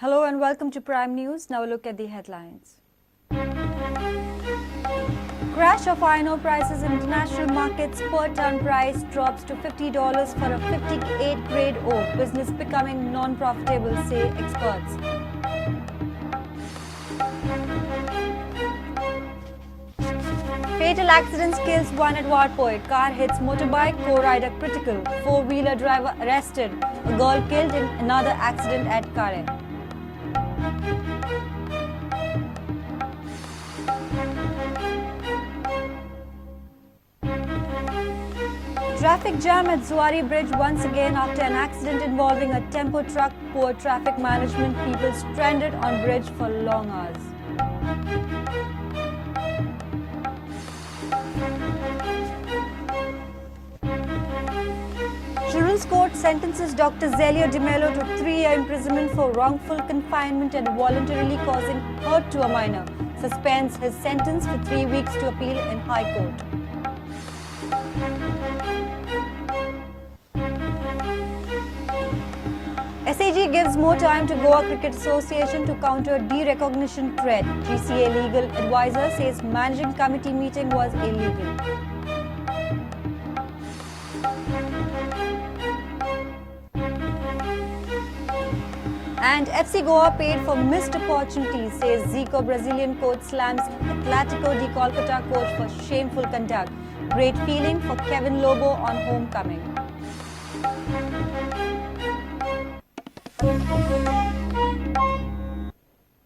Hello and welcome to Prime News. Now a look at the headlines. Crash of iron ore prices in international markets. Per ton price drops to $50 for a 58 grade ore. Business becoming non-profitable, say experts. Fatal accident kills one at Valpoi. Car hits motorbike, co-rider critical. Four-wheeler driver arrested. A girl killed in another accident at Kale. Traffic jam at Zuari Bridge once again after an accident involving a tempo truck. Poor traffic management, people stranded on bridge for long hours. Children's Court sentences Dr. Zelio D'Mello to 3-year imprisonment for wrongful confinement and voluntarily causing hurt to a minor. Suspends his sentence for 3 weeks to appeal in High Court. SAG gives more time to Goa Cricket Association to counter derecognition threat. GCA legal advisor says managing committee meeting was illegal. And FC Goa paid for missed opportunities, says Zico. Brazilian coach slams Atletico de Kolkata coach for shameful conduct. Great feeling for Kevin Lobo on homecoming.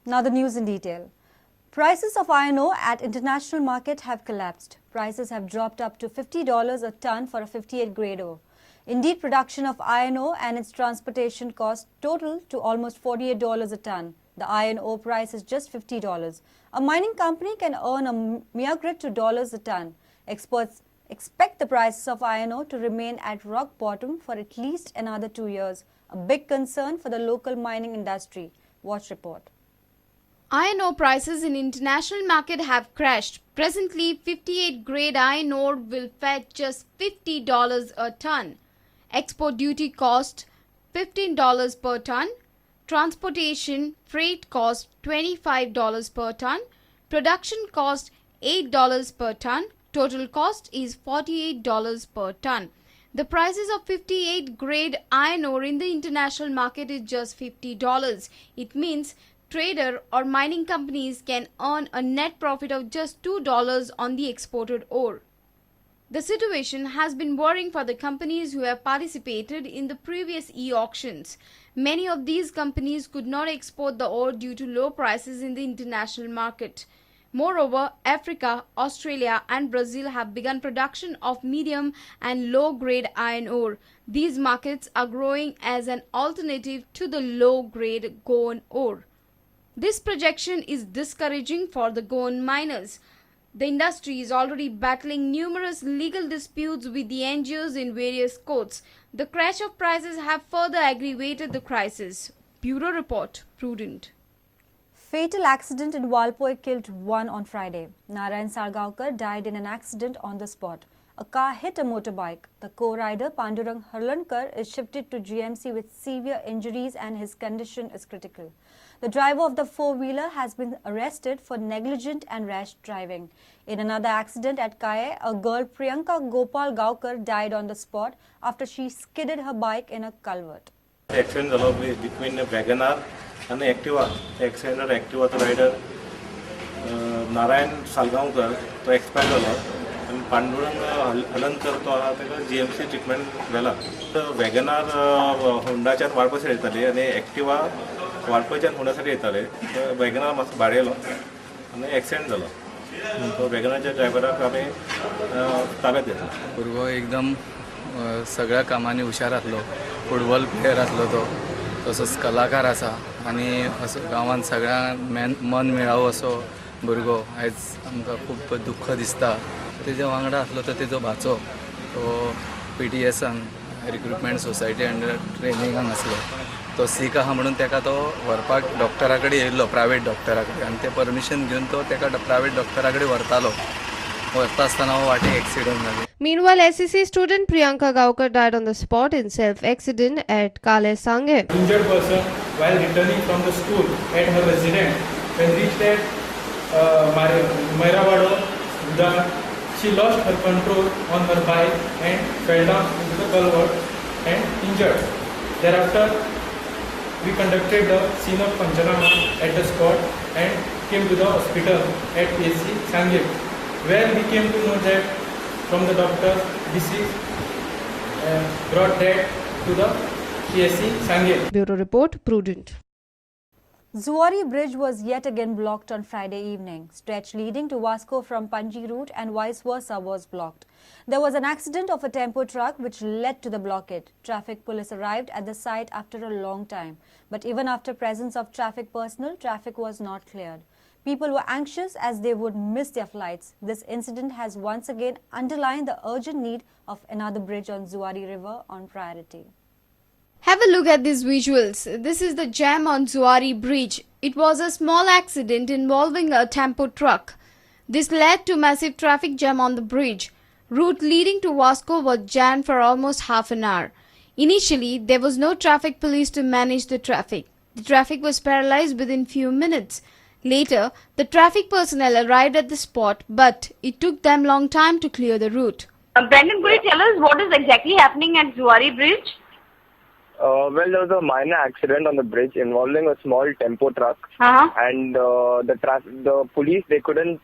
Now the news in detail. Prices of iron ore at international market have collapsed. Prices have dropped up to $50 a ton for a 58 grade ore. Indeed, production of iron ore and its transportation cost total to almost $48 a ton. The iron ore price is just $50. A mining company can earn a meagre $2 a ton. Experts expect the prices of iron ore to remain at rock bottom for at least another 2 years. A big concern for the local mining industry. Watch report. Iron ore prices in international market have crashed. Presently, 58 grade iron ore will fetch just $50 a ton. Export duty cost $15 per ton. Transportation freight cost $25 per ton. Production cost $8 per ton. Total cost is $48 per ton. The prices of 58 grade iron ore in the international market is just $50. It means trader or mining companies can earn a net profit of just $2 on the exported ore. The situation has been worrying for the companies who have participated in the previous e-auctions. Many of these companies could not export the ore due to low prices in the international market. Moreover, Africa, Australia and Brazil have begun production of medium and low-grade iron ore. These markets are growing as an alternative to the low-grade Goan ore. This projection is discouraging for the Goan miners. The industry is already battling numerous legal disputes with the NGOs in various courts. The crash of prices have further aggravated the crisis. Bureau Report, Prudent. Fatal accident in Valpoi killed one on Friday. Narayan Salgaonkar died in an accident on the spot. A car hit a motorbike. The co-rider Pandurang Harlankar is shifted to GMC with severe injuries and his condition is critical. The driver of the four-wheeler has been arrested for negligent and rash driving. In another accident at Kaye, a girl Priyanka Gopal Gaukar died on the spot after she skidded her bike in a culvert. Accident जालो between WagonR आनी Activa. एक्सिडेंटार एक्टिवाचो rider Narayan Salgaonkar तो expire जालो आनी पांडुरंग हलनकर तो आहा ताका जीएमसी ट्रिटमेंट व्हेला. वॅगनार होंडाच्यान वाळपय सायड येताली आनी एक्टिवा वाळपयच्यान होंडा सायड येताले. वॅगनार मातसो भायर येयलो आनी एक्सिडेंट जालो. तो वॅगनारच्या ड्रायव्हराक आमी ताब्यात घेतला. भुरगो एकदम सगळ्या कामांनी हुशार आसलो. फुटबॉल प्लेयर आसलो तो, तसोच कलाकार आसा आनी असो गांवांत सगळ्यांक मन मेळावो असो भुरगो. आयज आमकां खूब दुख्ख दिसता. तेज्या वांगडा आसलो तो तेजो भाचो, तो पीटीएसान रिक्रुटमेंट सोसायटी अंडर ट्रेनिंगाक आसलो. तो सीक आहा म्हणून तेका तो व्हरपाक डॉक्टरा कडेन येयल्लो, प्रायवेट डॉक्टरा कडेन, आनी ते परमिशन घेवन तो तेका प्रायवेट डॉक्टरा कडेन व्हरतालो. व्हरता आसतना हो वाटेक एक्सिडंट जालो. Meanwhile, SCC student Priyanka Gaukar died on the spot in self-accident at Kale Sange. Injured person while returning from the school at her residence. When reached at Mairawado, Udhan, she lost her control on her bike and fell down into the culvert and injured. Thereafter, we conducted the scene of Panchanama at the spot and came to the hospital at AC Sanguem, where we came to know that from the doctor, deceased brought dead to the PSC Sanguem. Bureau Report, Prudent. Zuari Bridge was yet again blocked on Friday evening. Stretch leading to Vasco from Panji route and vice versa was blocked. There was an accident of a tempo truck which led to the blockade. Traffic police arrived at the site after a long time. But even after presence of traffic personnel, traffic was not cleared. People were anxious as they would miss their flights. This incident has once again underlined the urgent need of another bridge on Zuari River on priority. Have a look at these visuals. This is the jam on Zuari Bridge. It was a small accident involving a tempo truck. This led to massive traffic jam on the bridge. Route leading to Vasco was jammed for almost half an hour. Initially, there was no traffic police to manage the traffic. The traffic was paralyzed within few minutes. Later, the traffic personnel arrived at the spot, but it took them long time to clear the route. Brandon, could you tell us what is exactly happening at Zuari Bridge? Well, there was a minor accident on the bridge involving a small tempo truck, and the police, they couldn't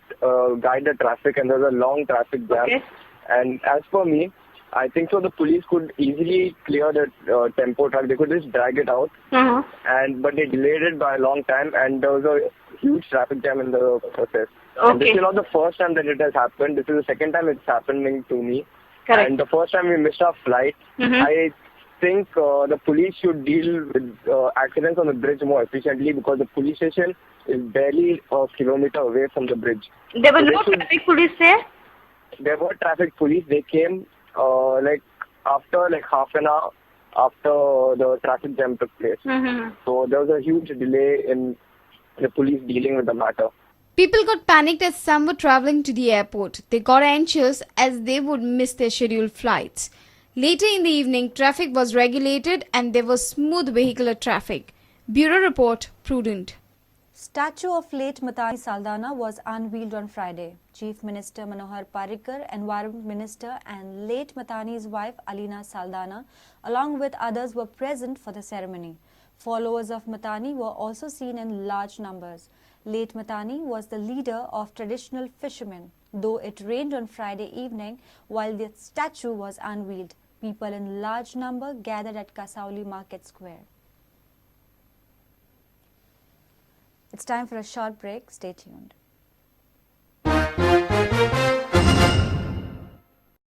guide the traffic, and there was a long traffic jam. Okay. And as for me, I think so the police could easily clear the tempo truck. They could just drag it out, but they delayed it by a long time, and there was a huge traffic jam in the process. And this is not the first time that it has happened. This is the second time it's happening to me. Correct. And the first time we missed our flight. I think the police should deal with accidents on the bridge more efficiently, because the police station is barely a kilometer away from the bridge. There were So no traffic police there? There were traffic police. They came after half an hour after the traffic jam took place. So there was a huge delay in the police dealing with the matter. People got panicked as some were traveling to the airport. They got anxious as they would miss their scheduled flights. Later in the evening, traffic was regulated and there was smooth vehicular traffic. Bureau Report, Prudent. Statue of late Matani Saldanha was unveiled on Friday. Chief Minister Manohar Parrikar, Environment Minister and late Matani's wife Alina Saldanha, along with others, were present for the ceremony. Followers of Matani were also seen in large numbers. Late Matani was the leader of traditional fishermen. Though it rained on Friday evening while the statue was unveiled, people in large number gathered at Cansaulim Market Square. It's time for a short break. Stay tuned.